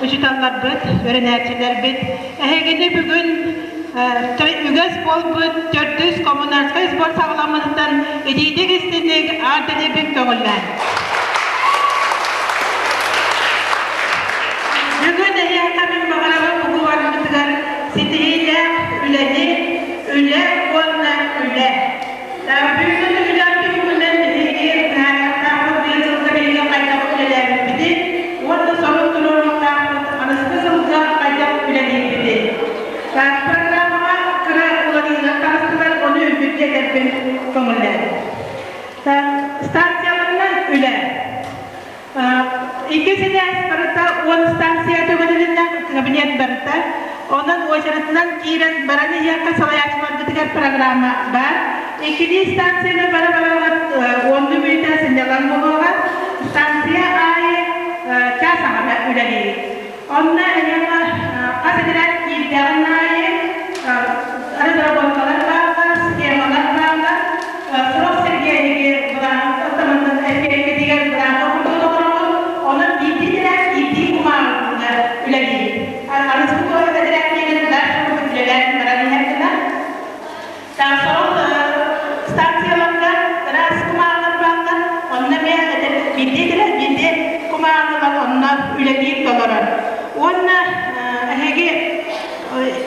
Учууталларбыт, үөрэнээччилэрбит, эһигини бүгүн үгэс буолбут төрдүс коммунарскай сбор саҕаламмытыттан итиитик истиҥник аат дэлиэбин көҥүллээн. Бүгүн эһиэхэ мин баҕарабын бугу барыбытыгар ситиһиилээх үлэни, үлэ уонна үлэ. Бүгүн үлэм түмүгүнэн биһиги быһаарыахтаахпыт биир сылга биһиги хайдах үлэлээбиппитин уонна сорук туруоруохтаахпыт аныгы сылга хайдах үлэлиирбитин. Программаҕа кыра уларыйыылар таҕыстылар, ону үрдүккэ этэрбин көҥүллээтим. Станцияларынан үлэ. Икки ситээс барыта 10 станция төгүрүлүннэ, кабинет барыта. Онон уочаратынан киирэн баран иһиэххэ салайааччыларгытыгар программа баар. Иккилии станцияны бара-бараҕыт уонну мүнүүтэ сынньалаҥ буолуоҕа. Станция аайы час аҥара үлэлиир. Онно эһиэхэ хас этэрээт киирдэҕин аайы разработкалар бааллар, схемалар бааллар. Сорох сиргэ эһиги былаан эппиэккитигэр былаан курдук толороҕут. Онон биирдии этэрээт биирдии кумааҕыга үлэлиир. Аныгы куорат этэрээт диэнин дальше курдук үлэлээн баран иһэр гына. Сорох станцияларга ыраас кумааҕылар бааллар, онно эмиэ биирдии кэлэр, биирдии кумааҕылар онно үлэлиир толорор. Уонна эһиги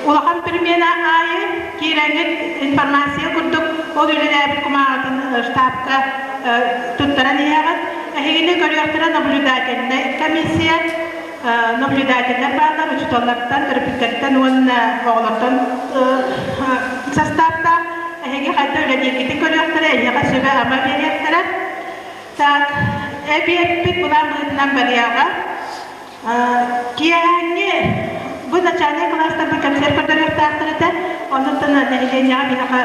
улахан перемена аайы киирэҥҥит информация курдук ол үлэлээбит кумааҕытын штабка туттаран иһэҕит. Эһигини көрүөхтэрэ наблюдательнай комиссия наблюдателлэр бааллар, учууталлартан, төрөппүттэртэн уонна оҕолортон састааптаах. Эһиги хайда үлэлииргитин көрүөхтэрэ, эһиэхэ сүбэ-ама биэриэхтэрэ. Так, эбиэппит былаан быһыытынан барыаҕа. Киэһээҥҥи бу начальнай кылаастарбыт концерт көрдөрүөхтээхтэр этэ. Оннуттан нэһилиэнньэҕэ биһиэхэ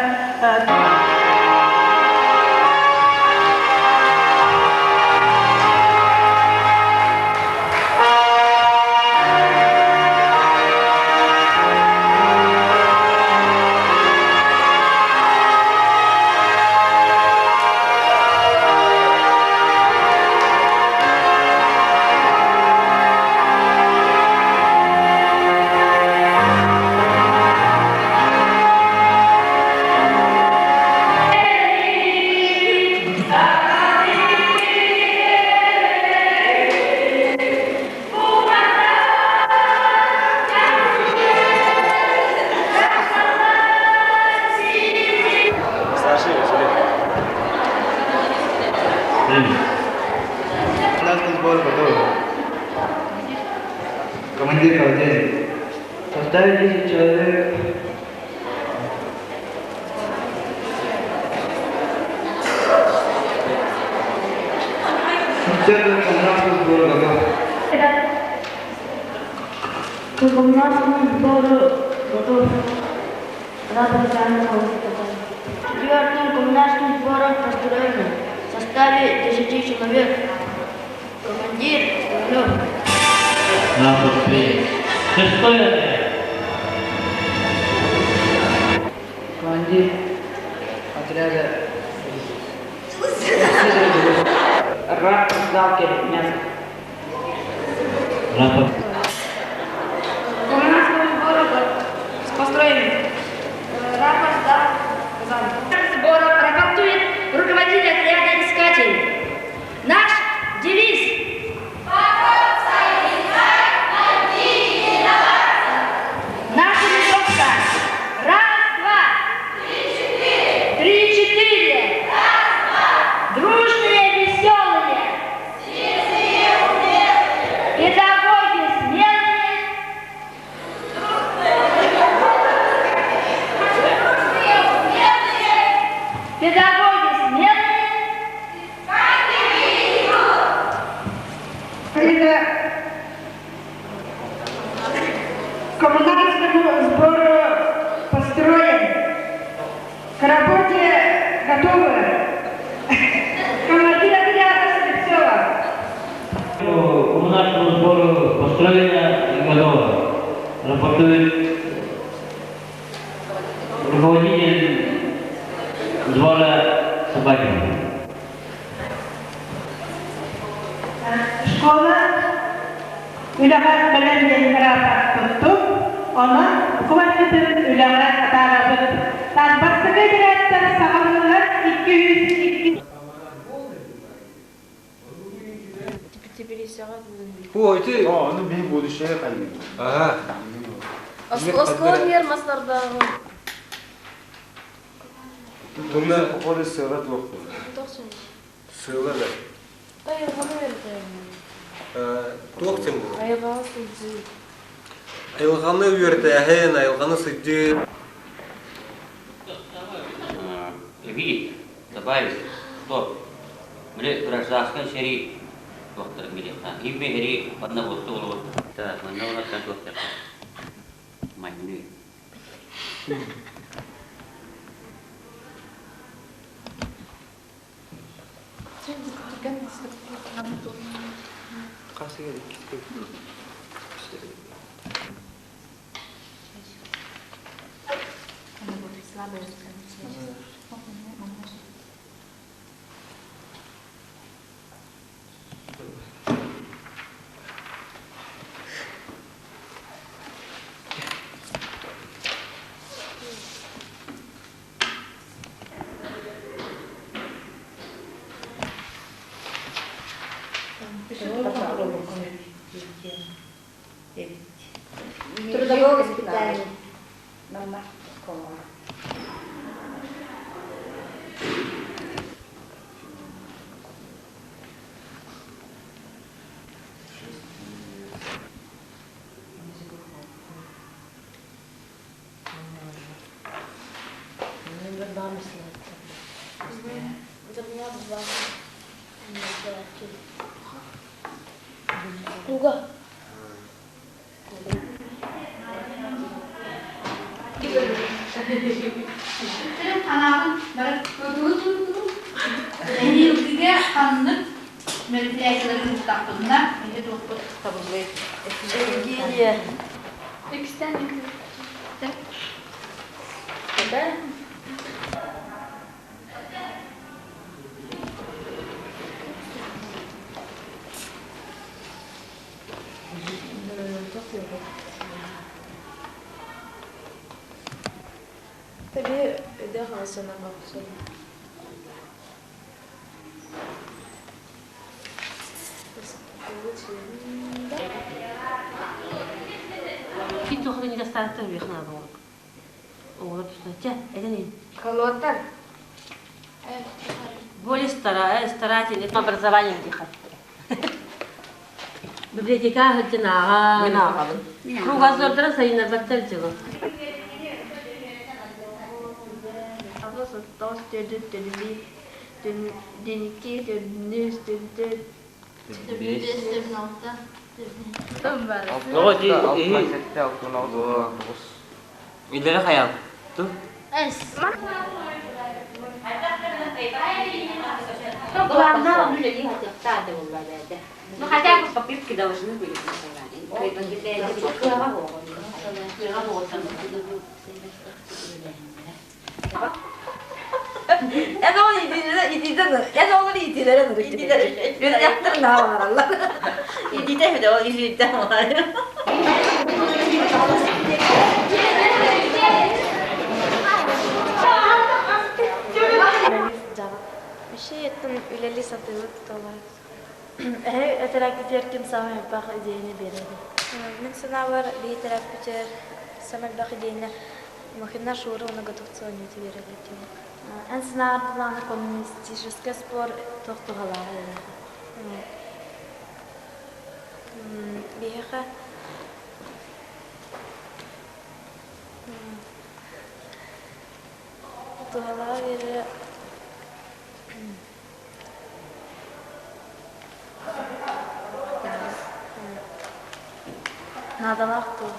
Старший Василий. Красный сбор готов. Командир Кавдин. В составе 10 человек. Офицер коммунального сбора готов. К коммунальному сбору готов. Рапорт Четвертым коммунальным сбором построено в составе 10 человек. Командир Иванов. Рапорт принят. Шестой отряд. Командир отряда Рапорт сдал мясо. Рапорт. Коммунальскому сбору построены. Рапорт сдал Казан. Сбора рапортует руководитель отряда искателей. Наш девиз Бороться, искать, найти и не сдаваться. Наша литовка. Раз, два. Три, четыре. Три, четыре. Раз, два. Дружные, веселые. Сильные, умелые. Педагоги смелые. Дружные, умелые. Педагоги смелые. Искатели идут. Это коммунальному сбору построен. К работе готовы. Командир отряда Слепцова. Коммунальному сбору построено и готово. Рапортует руководитель сбора Собакин. Школа үлэҕэ бэлэм. бэлэм диэн рапорт туттум. Онон кубарыытын үлэҕэ атаарабыт. Бастакы этэрээттэр саҕалыыллар 202 О, ити... Ону биһи будущее хайыы. Ага. Оскуола мер мастардааҕы. Туризм походы сыала туох Сыала да. Айылҕаны үөрэтээһин. Туох диэн буолар? Айылҕаҕа сылдьыы. Айылҕаны үөрэтээһин, айылҕаны сылдьыы. Эбии добавить, что били гражданскай сэрии туохтарын билиэхтээх. Ими эрии манна буолта олорор. Так, манна олорор туохтар. Манныы. Трудовое воспитание. Мама школа. Туга. Анаабын бары Эһиилгигэ ханнык мероприятиеларын ыыттахпытына ити туохпут табыллыы. Евгения. Икстен Да? Tabii öde hasana bakıyorum. Кит туохта недостаток үөхнаа буолук. Оҕолор тустачча этэн Колотар. Более старательный образование дихат. Библиотека сылдьан ааҕа. Мин ааҕабын. Кругозордара сайыннарбаттар дьылы. Тоҕо ди Илleri хайал. Ту. Главное, он люди хотят Ну, хотя бы попытки должны были En o ididen, en olur idilere dur. İdilere. Bir yaptırın daha var Allah. İdide mi de o idide var. Вообще еттен үлели сатылык толар. Эһэ этеракитер ким самай бах идеяны береді. Мен санабар бейтерапитер самай бах идеяны Махина Шура она готовца не береді. Эн санаар планы коммунистический спор тохтугалар. Биһиэхэ туһалаах биэрэ наадалаах тыл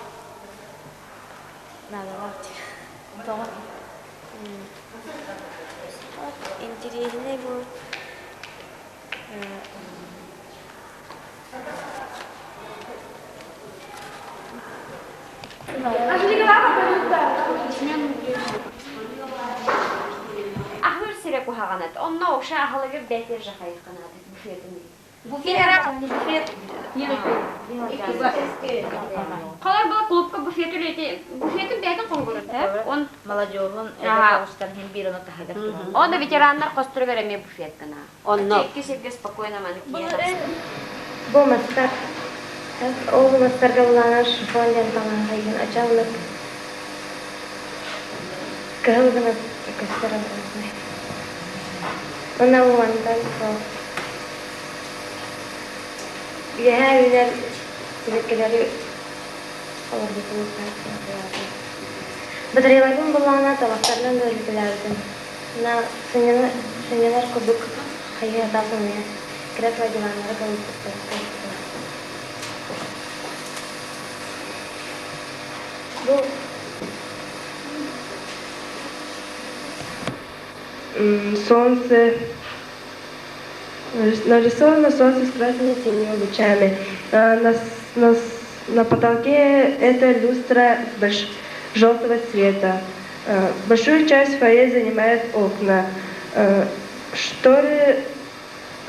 наадалаах тоҕо интириэһинэй бу Ахыр сире кухаганат. Онно оша ахалагы бәтер жахайканат буфетин. Буфет. Халар была клубка буфет үлети. Буфетин бэйэтин хоһугурут, Он молодежун эдэр оҕустарын биир ону таһыгар Он ветераннар хостуругар эмиэ буфет гына. Онно икки сиргэ спокойно маны Бу мастар ол мастарга булаанар шифон диэн таҥаһайгын ачаллык кыһыл гына көстөр Уонна бу мантан Үөһээ үүнэр сибэккилэри олорбутум Батареяларбын буллаҕына табахтарынан да өлүтэлээбитим. На сынньанар курдук хайыһыта сымыйа кресло диваннары кыбыппыттар. Бу Солнце нарисовано солнце с красными синими лучами. На потолке это люстра желтого цвета. Большую часть фойе занимают окна. Шторы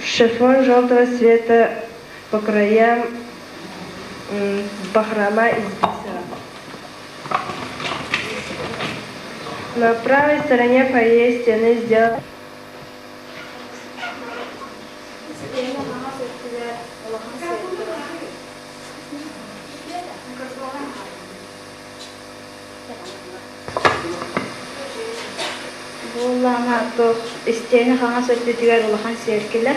шифон желтого цвета по краям бахрома из бисера. На правой стороне фойе стены сделаны Буоллаҕына туох истиэнэ хаҥас өттүтүгэр улахан сиэркилэ.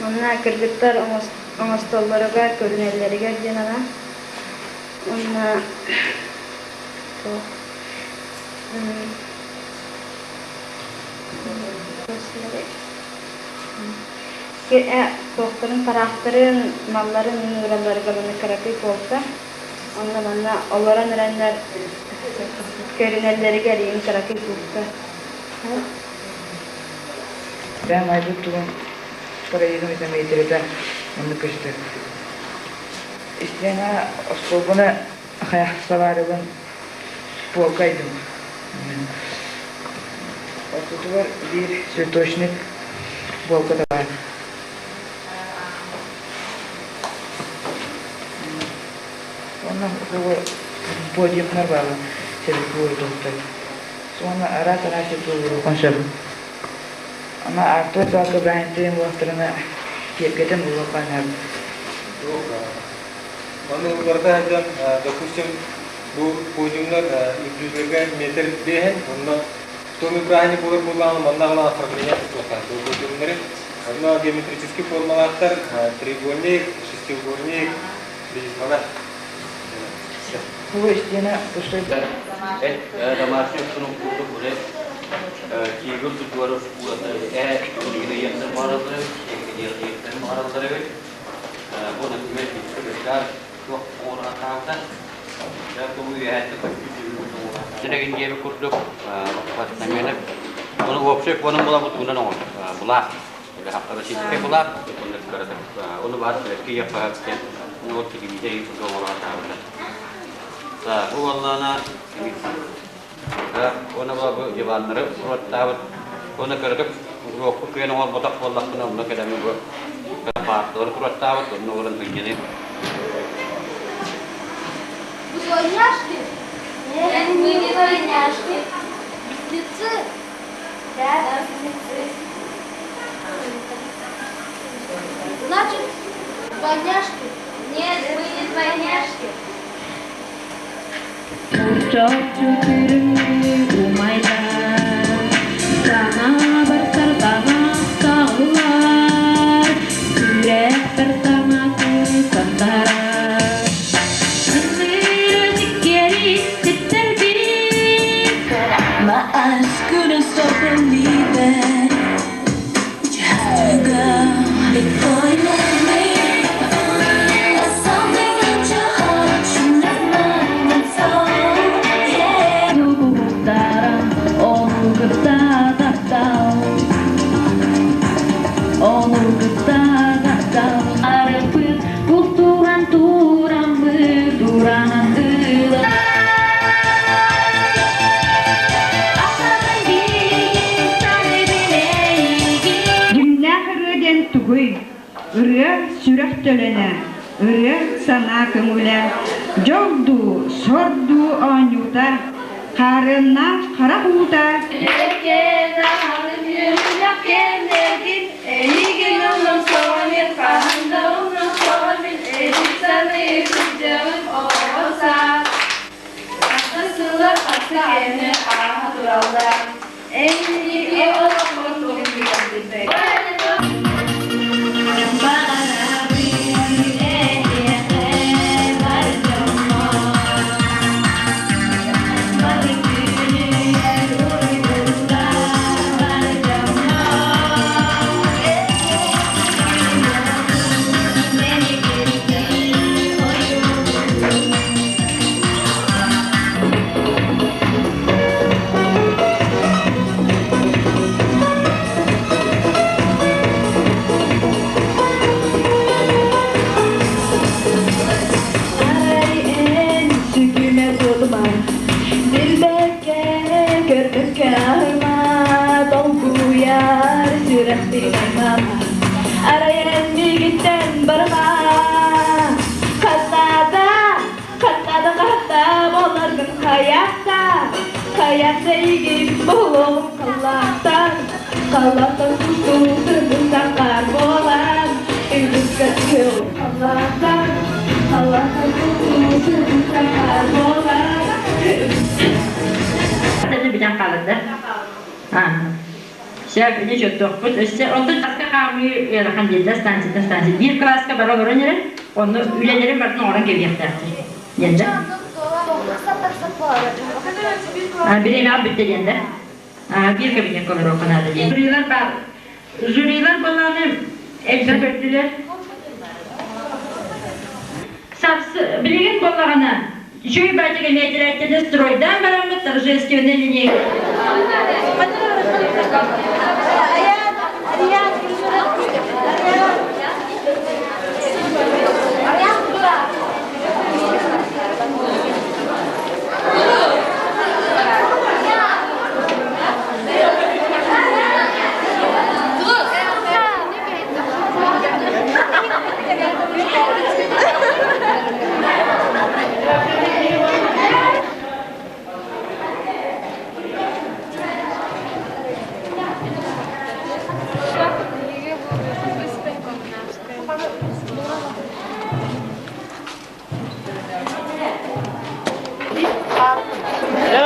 Манна кыргыттар оҥостоллоругар, көрүнэллэригэр диэн анаан. Уонна туох Туохтарын тараахтарын, малларын ууралларыгар уонна кыракый полка. Онно манна олорон эрэннэр көрүнэллэригэр иин кыракый куукка. Бэйэм айбыт тугум проездом метрета оннук көстөр. Истиэнэ оскуолбуна хайах сабаарыбын полка айдым. Ортотугар биир цветочник полка баар. Уонна подиумнар баалар сэликуой туһуттар. Уонна араас-араас сиргэ сөп. Ама аартык саалга браһынтыйын буоллахтарына киэргэтэн булуохха наада. Ону барыта сылдьан, допустим, бу подиумнар үрдүлэргэ метр биэһин, онно томий праздник буолар буоллаҕына, манна аҕалан оформление тутуохтаах бу подиумнары. Онно геометрический формалаахтар, треугольник, шестиугольник, призмалар. Бу истиэнэ пустой Домашний обстановка курдук уже тигр тутуары Бу, например, диэби курдук Оны общий фоном була бутунан оҥор. Булаах. Классический булаах. Оны бар кие пахат. Оны вот телевизор курдук оҥорон таабыта. Бу боллаана оны бу диваннары туруоттаабыт. Оны көрдүк уруокку кыйан оҥорботох буоллахпына онно кэлэммин бу паарталары туруоттаабыт, онно олорон сынньаныы. Вы двойняшки? Нет, мы не двойняшки. Близнецы? Да, близнецы. Значит, двойняшки? Нет, мы не двойняшки. Чопчу күрүҥнүү умайдар, Саҥа барсар таҥас саҕыллар, Сүрэхпэр саҥа күн сандарар. Ыныры сиккиэри ситтэрбит My eyes couldn't stop believing. You have to go before you let me. There's something in your heart, you left mind and soul. Yeah. сүрэх төлөнө, ырыа санаа көҥүлэ, дьол дуу, сор дуу оонньуута, хаарыаннаах харах уута. Эйигин ыллам соҕомин, хаһан да умнам соҕомин, эйигин саныы сылдьабын оҕо саас. Хата сыллар хата кэмэ ааһа тураллар. Эйигин олохпун туһугар Арай эн сүгүмэ туолума, билбэккэ, көрбөккө аһыма, долгуйар сүрэхпин аймама. Арай эн миигиттэн барыма, хаттаата, хаттаата хатта буоларгын хайаата, хайаата игин буолуоҕум халлаантан, халлаантан кустуу сырдыктан хаар буолан, үгүскэ түһүөҕүм халлаантан, халлаантан кустуу сырдыктан хаар буолан. Бүтэн хаалар да? Сөп, ини чөттөхпүт. Өссө онтон таска хаамыы ыарахан диэн станцияттан станция. Биир кылааска бара олорон эрэн, онно үлэлэрин барытын оҥорон кэбиһиэхтээхтэр. Диэн да? Бириэмэҕэ бүттэ диэн да? Биир кабинекка олоруохха наада диэн. Жюрилар баар. Жюрилар балааны элбэх көрдүлэр. Сарсы билигин буоллаҕына үчүгэй баатык эмиэтирээттэрин стройдаан бараммыт торжественнай линейка.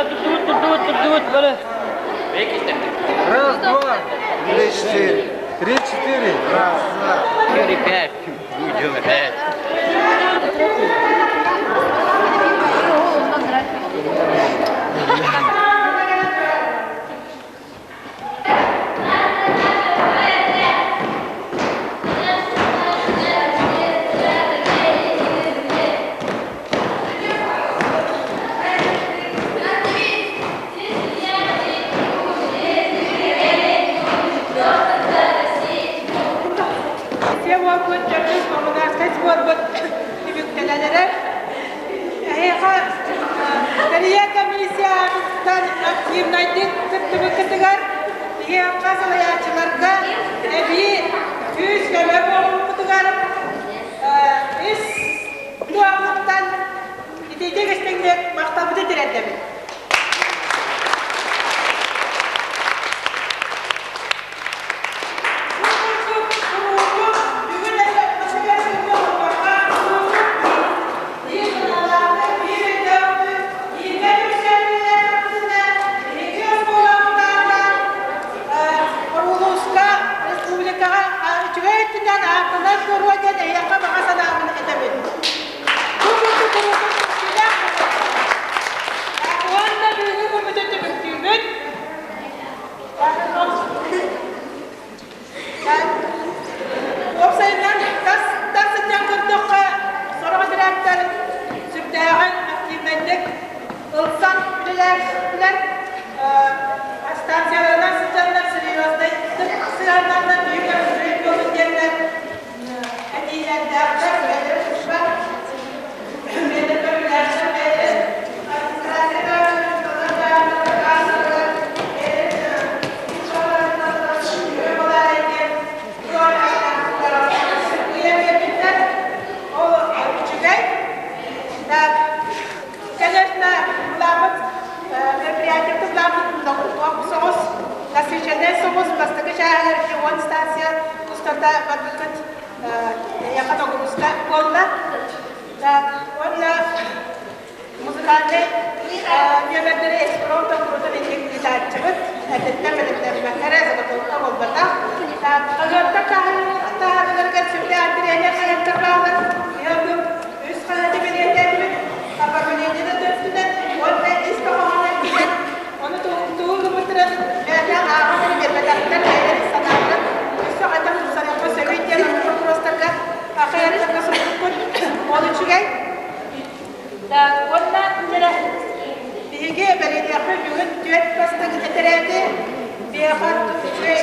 Турдубут, турдубут, турдубут, бары. Раз, два, три, четыре. Три, четыре. Раз, два. Четыре, пять. Будем опять. Все буолбут төрдүс коммунарскай сборбут түмүктэнэлэрэ. Эһиэхэ тэрийэр комиссиябыттан активнайдык кыттыбыккытыгар биһиэхэ салайааччыларга эбии күүс-көмө буолбутугар ис туомуттан итиитик истиҥник махталбытын тириэрдэбит. Улууска, республикаҕа үчүгэй өттүнэн ааттанар туруо диэн эһиэхэ баҕа санаабын этэбин. Бу курдук куруук күүстээх. кытта барбыккыт эйиэхэ тоҕуруска буолла. Уонна музыкальнай нүөмэрдэри экспромт оҥорбутун инник ыытааччыбыт. Эрдэттэн бэлэмнэммэккэ эрэ заготовка буолбатах. Хаһыаттар таһаарыыларыгар сүрдээх интэриэһинэй хаһыаттар бааллар. Үс хаһыаты бэлиэтээтибит. Оформление да төрдүнэн уонна ис хоһоонун билэн, ону тугу гыммыттарын бэйэтэ ааҕан эрэ биэрбэтэхтэр бэйэлэрин санааларын өссө хайдах тупсарыахха сөбүй диэн оннук боппуруостарга хаһыаттарга суруйбуппут ол үчүгэй. Уонна биһиги бэлиэтиэхпит бүгүн түөрт бастакы тэтэрээти биһиэхэ үчүгэй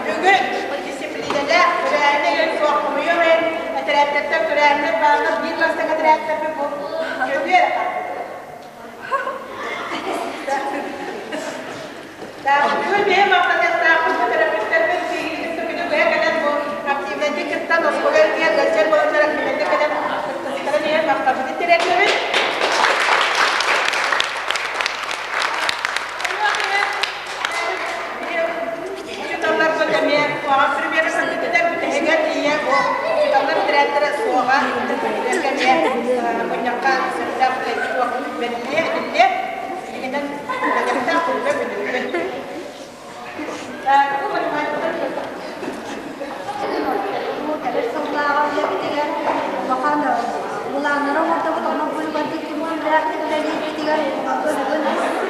бүгүн дисциплинэлээх күрээһинэ өй суох хомуйуом иһин этэрээттэртэн күрээһиннэр бааллар биир бастакы этэрээттэрбит бу Дьөгүөр эрэ хаалбыт. Бүгүн биһи махтаныахтаахпыт бу төрөппүттэрбит биһигини күнү быһа кэлэн бу активнайдык кыттан оскуола иһигэр ыалдьар буоланнар активнайдык кэлэн кыттыбыттарын иһин махталбытын тириэрдэбит. Учууталларбыт эмиэ куһаҕан примеры сылдьыбыттар бүтэһигэр тиийэ бу учууталлар этэрээттэрэ суоҕа эмиэ мунньахха сөптөөх туох бэриллиэ этиллиэ билигинэн бэлэмнээх күлбэ бүлүкпүт. Кэлэр сыллааҕы үлэбитигэр улахан былааннары оҥордубут, онон бу түмсүүлээхтик үлэлиирбитигэр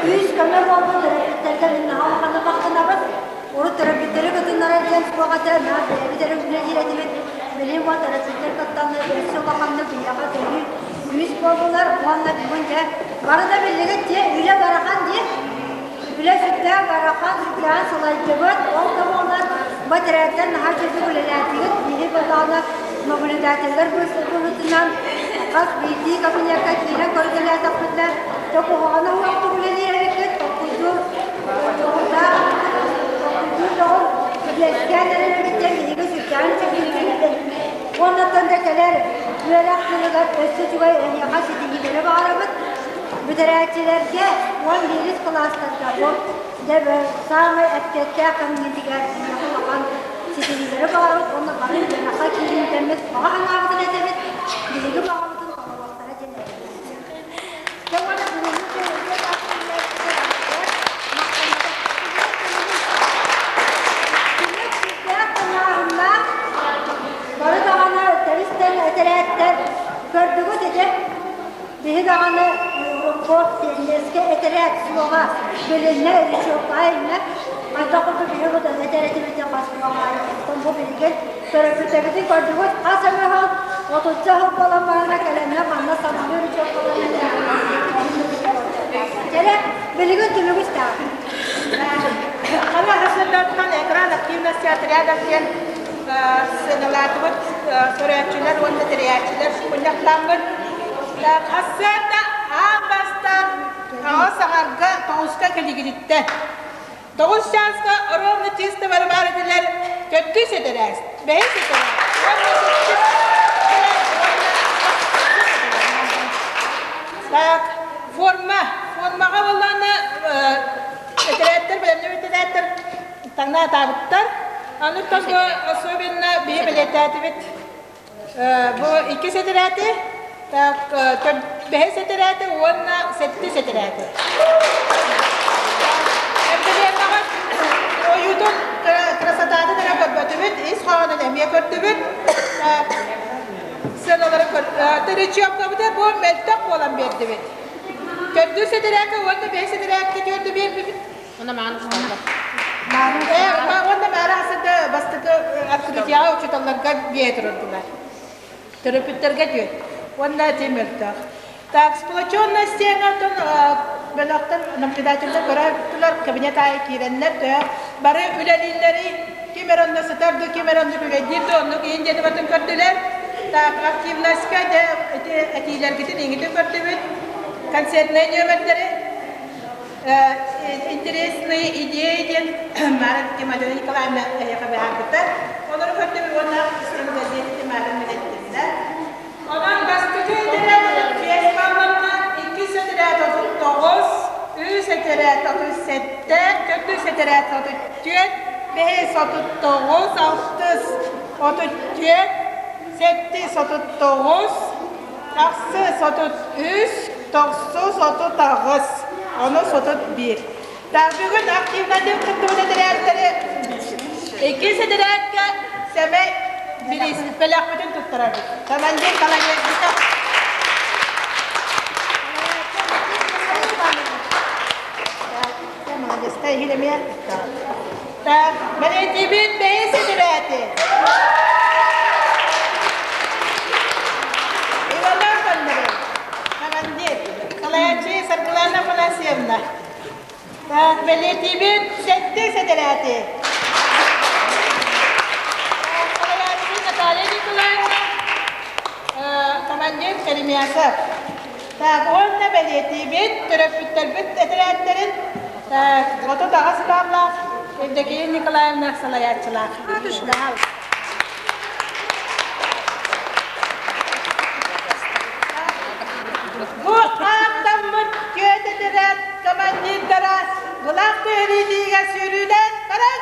күүс-көмө буолбут төрөппүттэргэ мин наһаа улаханнык махтанабын. Урут төрөппүттэри кытыннарар диэн суох этэ, наар бэйэбит эрэ үлэлиир этибит. Билигин уон төрөппүттэр кыттаннар өссө улаханнык биһиэхэ төһүү күүс буоллулар уонна бүгүн дьэ бары да биллигит дьэ үлэ барахан дии. Үлэ сүрдээх барахан, сүрдээҕин сылайдыбыт. Ол да буоллар бу этэрээттэр наһаа үчүгэйдик үлэлээтигит. Биһиги буоллаҕына наблюдателлэр быһыытынан хас биирдии кабинекка киирэн көрүтэлээтэхпитинэ, то куһаҕана суохтук үлэлиир эбиккит, толкуйдуур дьоҕурдаах толкуйдуур дьоҕур үөскээн эрэр эбит диэн биһиги сүрдээҕин үчүгэйдик Уоннаттан да кэлэр үөрэх дьылыгар өссө үчүгэй эһиэхэ ситиһиилэри баҕарабыт. Бүтэрээччилэргэ 11 кылаастарга бу дьэ саамай эппиэттээх кэмҥитигэр эһиэхэ улахан ситиһиилэри баҕарабыт уонна бары үөрэххэ киириҥтэммит баҕа санаабытын этэбит, биһиги баҕабытын толоруохтара диэн эрэниэхпит. Дьэ уонна бүгүҥҥү күн сүрдээх тыҥааһыннаах, бары даҕаны тэрис-тэҥ этэрээттэр көрдүгүт ити. Биһи даҕаны урукку пионерскай этэрээт суоҕа билиннэ речевкайна хайдах курдук биһи бу этэрэтибитин хас буолаары оттон бу билигин төрөппүттэрбитин көрдүгүт хас эмэ сыл отучча сыл буолан барана кэлэннэ манна саҥалыы речевкаларын Кэлэ билигин түмүгү истэҕин. Хара сырдаттан экран активности отрядов диэн сыаналаатыбыт көрөөччүлэр уонна тэрийээччилэр мунньахтааммыт. Хассыата аан бастаан аҕа саҥарга тоҕуска кэлигириттэ. Тоҕус чааска ровно чисто барыбар этилэр төрдүс этэрээс, бэһис этэрээс уонна сэттис Так, форма. Формаҕа буоллаҕына этэрээттэр, бэлэмнэммит этэрээттэр таҥна атаабыттар. Аны бу особенно биһи бэлиэтээтибит бу иккис этэрээти, так, бэһис этэрээти уонна сэттис этэрээти. Эмблемаҕа ойуутун красотатын эрэ көрбөтүбүт, ис хоһоонун эмиэ көрдүбүт. Сыаналары төрүччүөпкабыта бу мөлтөх буолан биэрдибит. Төрдүс этэрээккэ уонна бэһис этэрээккэ түөрдү биэрбиппит. Уонна мааны усталлар. Уонна маары хасыда бастакы открытияҕа учууталларга биэ турардылар. Төрөппүттэргэ түөрт. Уонна ити мөлтөх. Так, сплоченная стена оттон бөлөхтөр наблюдателлэр көрө кабинет аайы киирэннэр төһө бары үлэлииллэри ким эрэ онно сытар дуу, ким эрэ онно күлэйдиир дуу, оннук иһин диэни батын көрдүлэр. Так, активностька дьэ ити этиилэргитин иҥитин көрдүбүт. Концертнай нүөмэрдэри интересные идеи диэн Мария Тимофеевна Николаевна эһиэхэ быһаарбыта. Олору көрдүбүт уонна сүрүн Мария Милетинна. Онон бастакы этэрээт 35 балланна, иккис этэрээт 39, үс этэрээт 37, төрдүс этэрээт 34. Бэһис 39, алтыс 34, сэттис 39, ахсыс 33, тохсус 38, онус 31. Так, бүгүн активнайдык кыттыбыт этэрээттэри иккис этэрээккэ сэмэй бириис бэлэхпитин туттарабыт. Командир Коломейкита. Так, бэлиэтиибит бэйэ этэрээти. Иванов Андрей, командир, салайааччы Саргылана Афанасьевна. Так, бэлиэтиибит сэттис этэрээти. Салайааччы Наталья Николаевна, командир Керемясов. Так, уонна бэлиэтиибит төрөппүттэрбит этэрээттэрин 38 бааллаах Евдокия Николаевна салайааччылаах. Бу ааттаммыт күөт этэрээт командирдара былаах түһэриитигэ сүүрүүнэн баран!